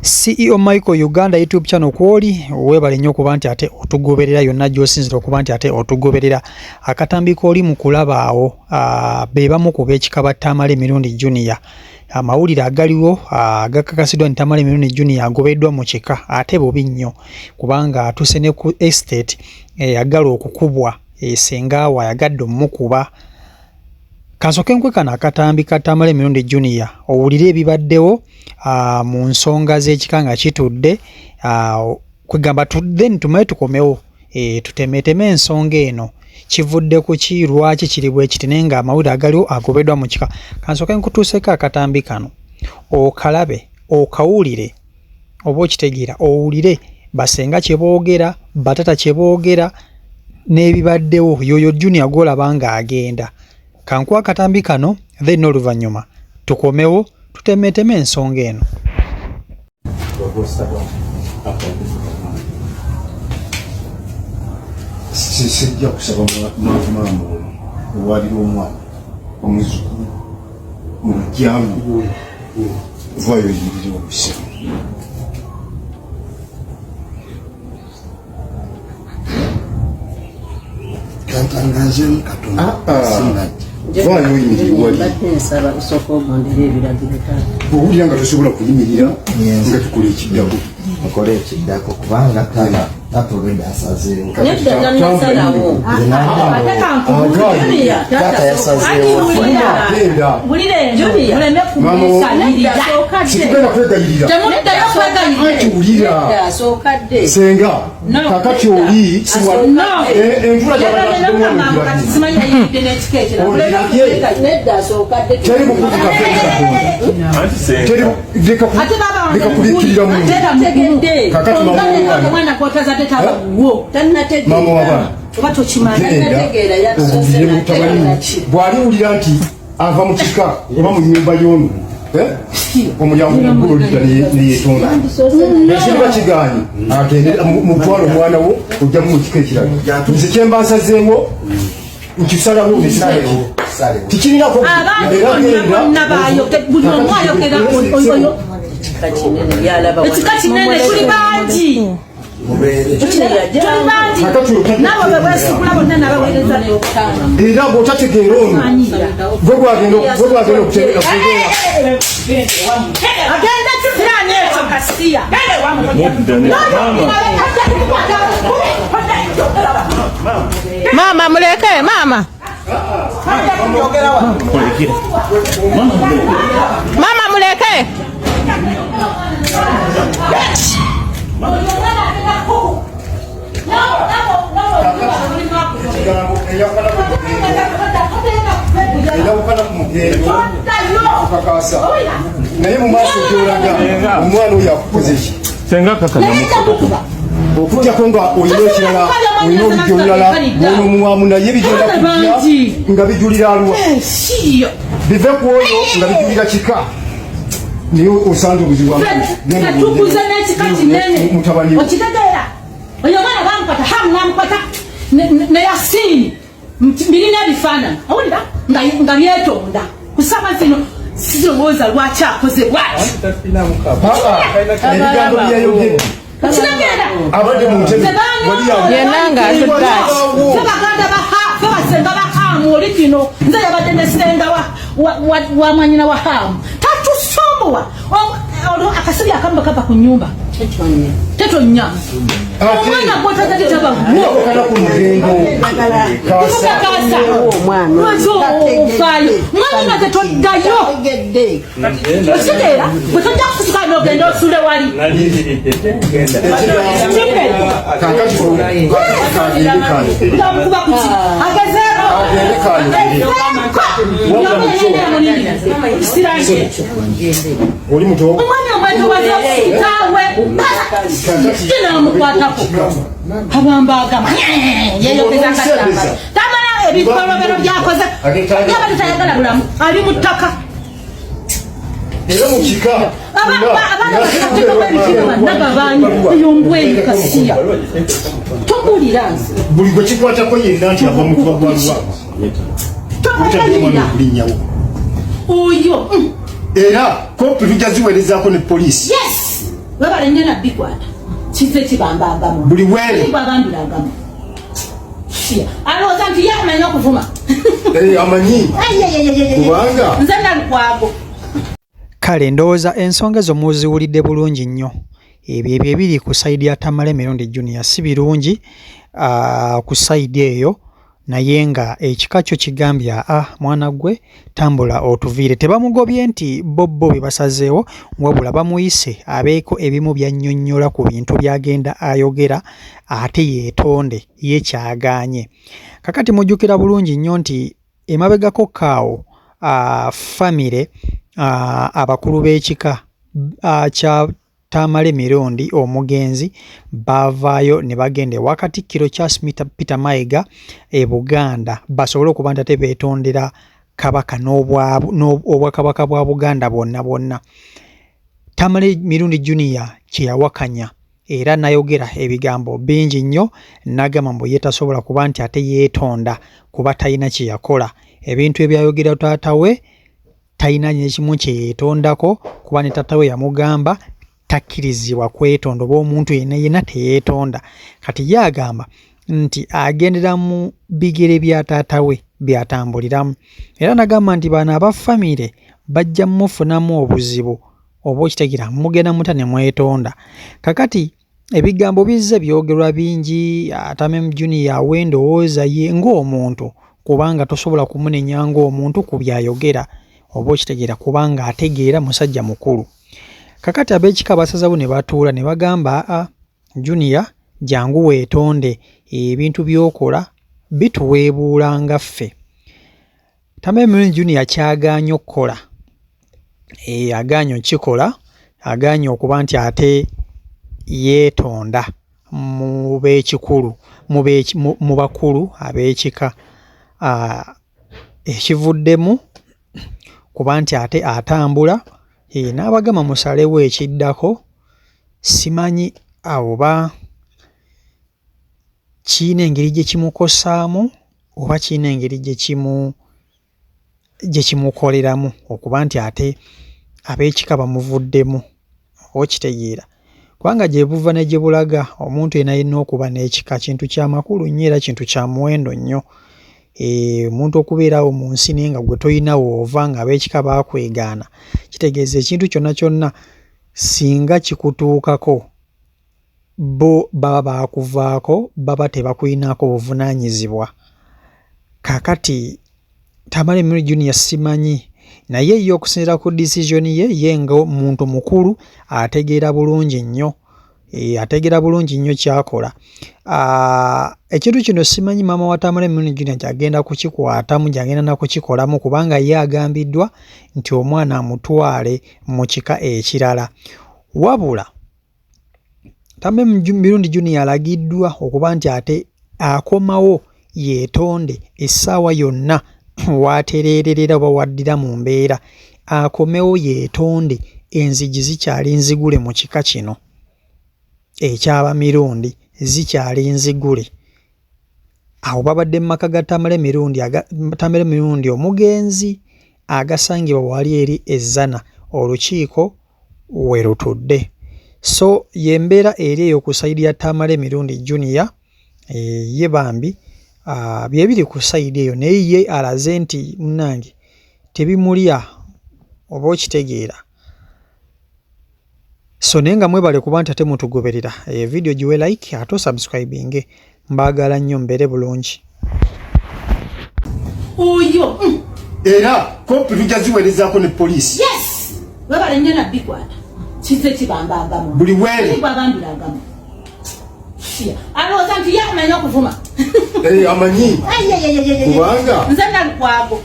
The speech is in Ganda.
CEO Michael Uganda YouTube channel kwoli webale nnyo okuba nti ate otugoberera yonna gy'osinzira okuba nti ate otugoberera. Akatambi k'oli mu kulaba awo be bamu ku b'ekika ba Tamale Mirundi Junior. Amawulire agaliwo agakakasiddwa nti Tamale Mirundi Junior agobeddwa mu kika ate bubi nnyo kubanga atuuse ne ku estate eyagala okukubwa senga we ayagadde omukuba. Kansooke nkuwe kano akatambi ka Tamale Mirundi Junior owulire ebibaddewo mu nsonga z'ekika nga kitudde kwegamba then tumale tukomewo tutemeeteme ensonga eno kivudde ku ki lwaki kiri bwe kiti naye ng'amawulire agaliwo agobeddwa mu kika. Kansooke nkutuuseeko akatambi kano okalabe okawulire oba okitegeera owulire basenga kye boogera batata kye boogera n'ebibaddewo yoyo Junior gw'olaba ng'agenda. Kankuwe akatambi kano then n'oluvannyuma tukomewo tutemeeteme ensonga eno. Sijja kusaba maama ono owalira omwana omuzukulu mu lujjalu vayo yirire obuse kantangazeemu katono sinajja. Vaayo oyimirire wali. Mbadde nsaba osooka ogondere ebiragiro taata. Bw'owulira nga tosobola kuyimirira nga tukola ekiddako. Mukole ekiddako kubanga taata taata olwedda asazeewo. Nedda tannasalawo. Nze Ate kankubuulire. Taata yasazeewo. Genda. Wulira eno, Junior. muleme Mama wo- kumwesayirira. Sooka dde. Situgenda kwegayirira. Temuddayo kwegayirira. Anti wulira. Nedda asooka dde. Senga No. kakati oli siwa No. Envula Yagambye n'okugamba kati simanyi yayingidde n'ekika ekirala. Muleme kwegayirira. Nedda asooka dde. Teri bukugu kaffe Katonda. Teri leka ku Ate baba wange leka kubikkirira mu Teeka mugumu. Kakati mama Ongane w'abaana. omwana gw'otazadde taba wuwo. Tannategeera. Mama w'abaana. Oba tokimanyi. Genda Tannategeera, yatusoose owulire mutabani n'ategeera wo. ki. Bw'aliwulira nti ava mu kika oba mu nnyumba y'ono omulyango muggulu olidda neyetonda ekiba kigaanyi agende mutwale omwana wo ojjamu mu kika ekirala. Nze kyemba nsazeewo nkisalawo nekirala tikirinako. Abantu Era bonna genda. bonna bayoge- buli omu ayogera oyo. Ekika kinene yalaba. Ekika kinene tuli bangi. Tuli bangi. Kakati Nabo be weesigula bonna n'abaweereza. Era bw'otategeera ono gwe gwagenda gwe gwagenda okutegeera. Agenda kipiraani ekyo kasiya. Mama muleke mama. Mama muleke. Ekigambo eyawukana ku mugendo okukakasa naye mu maaso gyolaga omwana oyo akukoze ki Senga kaka okujjako nga olina ekirala olina olujja olulala lwonomuwamu naye bigenda kujja nga bijulira alwa bive ku oyo nga bijulira kika naye osanze obuzibu. Tukuze n'ekika kinene. Mutabani wo. Okitegeera oyo omwana bamukwata hamu namukwata ne Yasiini birina ebifaananyi owulira nga byetonda kusaba zino sirowooza lwaki akoze bwati. Ebigambo byeyayogedde Okitegeera abadde mu ntebe wali Yenna ng'atudde ati. Fe baganda fe basenga ba Hamu oli kino nze yabadde ne senga wa mwanyina wa Hamu tatusumbuwa. Olwo akasibi akamu kava ku nyumba tetonya omwana gwotazadde taba wuwo. Eyawukana ku mugendo kasa. Kasa Omwana. lwaki ofaayo mwana nga tetoddayo? Tegedde. Okitegeera bwe tojja kusituka n'ogenda osule wali. Kakati kagende kayogere. Ngamukuba kuki agezeeko. Agende kayogere. Agezeeko Oli muto. Omwami omwetowaza kitaawe kinamukwatako abamba agamba yeyogeza akatambala tamala ebikolobero byakoze yaba tetayagala bulamu ali mu ttaka. Era mu kika Abaana bakatekako ebitiibwa nagabanyi eyo mbweyi kasiya tombulira nze. Buli gwe kikwatako yenna nti ava mu kuba gwalwa Tombulira okulinnyawo oyo. Era kopi tujja ziweerezaako ne poliisi. Yes. Webale nnyo nabbikwata kize kibambagamu Buli weere. Bwabambiragamu alowooza nti ye amanyi okuvuma. Eh, amanyi. Kubanga- Nze Nalukwago. Kale ndowooza ensonga ezo muziwulidde bulungi nnyo. Ebyo ebyo ebiri ku sayidi ya Tamale Mirundi Junior si birungi ku sayidi eyo, naye nga ekika kyo kigambye aa mwana gwe tambula otuviire. Tebamugobye nti bo bo bye basazeewo, wabula bamuyise abeeko ebimu by'annyonnyola ku bintu by'agenda ayogera ate yeetonde ye ky'agaanye. Kakati mujjukira bulungi nnyo nti emabegako kaawo famire abakulu b'ekika kya Tamale Mirundi omugenzi baavaayo ne bagenda ewa Katikkiro Charles Peter Mayiga e Buganda basobole okuba nti ate beetondera Kabaka n'Obwakabaka bwa Buganda bwonna bwonna. Tamale Mirundi Junior kye yawakanya era n'ayogera ebigambo bingi nnyo n'agamba mbu ye tasobola kuba nti ate yeetonda kuba talina kye yakola. Ebintu ebyayogera taata we talina n'ekimu kye yeetondako kuba ne taata we yamugamba takkirizibwa kwetonda oba omuntu yenna yenna teyeetonda. Kati ye agamba nti agendera mu bigere bya taata we by'atambuliramu era n'agamba nti bano aba famire bajja mumufunamu obuzibu oba okitegeera mugenda muta ne mwetonda. Kakati ebigambo bizze byogerwa bingi. Tamale Junior awa endowooza ye ng'omuntu kubanga tosobola kumunenya ng'omuntu ku by'ayogera oba okitegeera kubanga ategeera musajja mukulu. Kakati ab'ekika basazeewo ne batuula ne bagamba aa Junior jangu weetonde ebintu by'okola bituweebuula nga ffe. Tamale Mirundi Junior ky'agaanye okukola, agaanye okukikola, agaanye okuba nti ate yeetonda mu b'ekikulu mu bakulu ab'ekika. Ekivuddemu kuba nti ate atambula n'abagamba musalewo ekiddako simanyi oba kirina engeri gye kimukosaamu oba kirina engeri gye kimu gye kimukoleramu okuba nti ate ab'ekika bamuvuddemu oba okitegeera. Kubanga gye buva ne gye bulaga omuntu yenna yenna okuba n'ekika kintu kya makulu nnyo era kintu kya muwendo nnyo. Omuntu okubeera awo mu nsi naye nga ggwe toyina w'ova ng'ab'ekika baakwegaana kitegeeza ekintu kyonna kyonna singa kikutuukako bo baba baakuvaako baba tebakuyinaako buvunaanyizibwa. Kaakati Tamale Mirundi Junior simanyi naye ye okusinziira ku decision ye ye ng'omuntu mukulu ategeera bulungi nnyo ategeera bulungi nnyo ky'akola. Ekintu kino simanyi maama wa Tamale Mirundi Junior gy'agenda kukikwatamu gy'agenda na kukikolamu kubanga ye agambiddwa nti omwana amutwale mu kika ekirala. Wabula Tamale Mirundi Junior alagiddwa okuba nti ate akomawo yeetonde essaawa yonna w'atereererera oba w'addira mu mbeera akomewo yeetonde enzigi zikyali nzigule mu kika kino eky'Abamirundi zikyali nzigule. Awo babadde mu maka ga Tamale Mirundi aga Tamale Mirundi omugenzi agasangibwa wali eri e Zzana olukiiko we lutudde. So y'embeera eri eyo ku sayidi ya Tamale Mirundi Junior ye bambi bye biri ku sayidi eyo naye ye alaze nti munnange tebimulya oba okitegeera. So naye nga mwebale kuba nti ate mutugoberera. Vidiyo giwe like ate osubscribinge. Mbaagala nnyo mbeere bulungi. Oyo. Era kopi tujja ziweerezaako ne poliisi. Yes! Webale nnyo nabbikwata. Kize kibambagamu. Buli weere. Bwabambiragamu. Alowooza nti ye amanyi okuvuma. Amanyi. Kubanga- Nze Nalukwago.